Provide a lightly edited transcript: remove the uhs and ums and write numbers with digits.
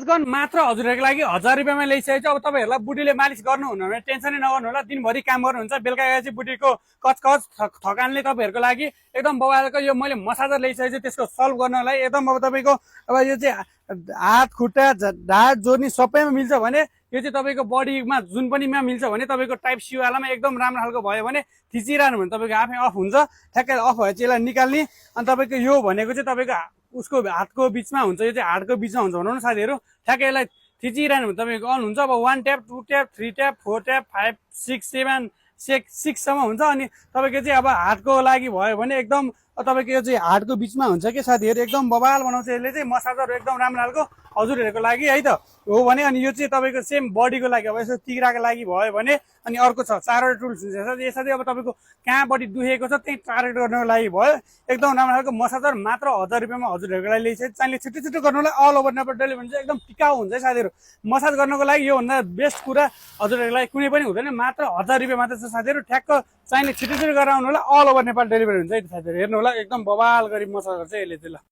Massage gun मात्र हजुरहरूको लागि 1000 रुपियाँमा ल्याइसकेको छु। अब तपाईँहरूलाई बुढीले मालिस गर्नुहुन्न भने टेन्सनै नगर्नु होला, दिनभरि काम गर्नुहुन्छ, बेलुका गएपछि बुढीको कचकच थकानले तपाईँहरूको लागि एकदम बबालको यो मैले मसाजर ल्याइसकेको छु त्यसको सल्भ गर्नलाई। एकदम अब तपाईँको अब यो चाहिँ हात खुट्टा ढाड जोर्नी सबैमा मिल्छ भने यो चाहिँ तपाईँको बडीमा जुन पनिमा मिल्छ भने तपाईँको टाइप सीवालामा एकदम राम्रो खालको भयो भने थिचिरहनु भने तपाईँको आफै अफ हुन्छ। ठ्याक्कै अफ भएपछि यसलाई निकाल्ने। अनि तपाईँको यो भनेको चाहिँ तपाईँको उसको हातको बिचमा हुन्छ, यो चाहिँ हाडको बिचमा हुन्छ भनौँ न साथीहरू। ठ्याक्कै यसलाई थिचिरहनु भने तपाईँको अन हुन्छ। अब 1 ट्याप 2 ट्याप 3 ट्याप 4 ट्याप 5 6 7 6सम्म हुन्छ। अनि तपाईँको चाहिँ अब हातको लागि भयो भने एकदम तपाईँको यो चाहिँ हाडको बिचमा हुन्छ कि साथीहरू, एकदम बबाल बनाउँछ यसले चाहिँ मसाजर एकदम राम्रो खालको हजुरहरूको लागि है त हो भने। अनि यो चाहिँ तपाईँको सेम बडीको लागि अब यसो तिग्राको लागि भयो भने। अनि अर्को छ 4वटा टुल्स हुन्छ यसमा चाहिँ अब तपाईँको कहाँ बडी दुखेको छ त्यही टार्गेट गर्नको लागि भयो। एकदम राम्रो खालको मसाजर मात्र 1000 रुपियाँमा हजुरहरूको लागि ल्याइसकेको चाहिने छिटो छिटो गर्नुलाई अल ओभर नेपाल डेलिभरी हुन्छ। एकदम टिकाउ हुन्छ है साथीहरू। मसाज गर्नको लागि योभन्दा बेस्ट कुरा हजुरहरूको लागि कुनै पनि हुँदैन। मात्र 1000 रुपियाँ मात्र छ साथीहरू। ठ्याक्क चाहिने छिटो छिटो गरेर आउनु होला, अल ओभर नेपाल डेलिभरी हुन्छ है साथीहरू। हेर्नु होला एकदम बबाल गरी मसाज गर्छ यसले चाहिँ ल।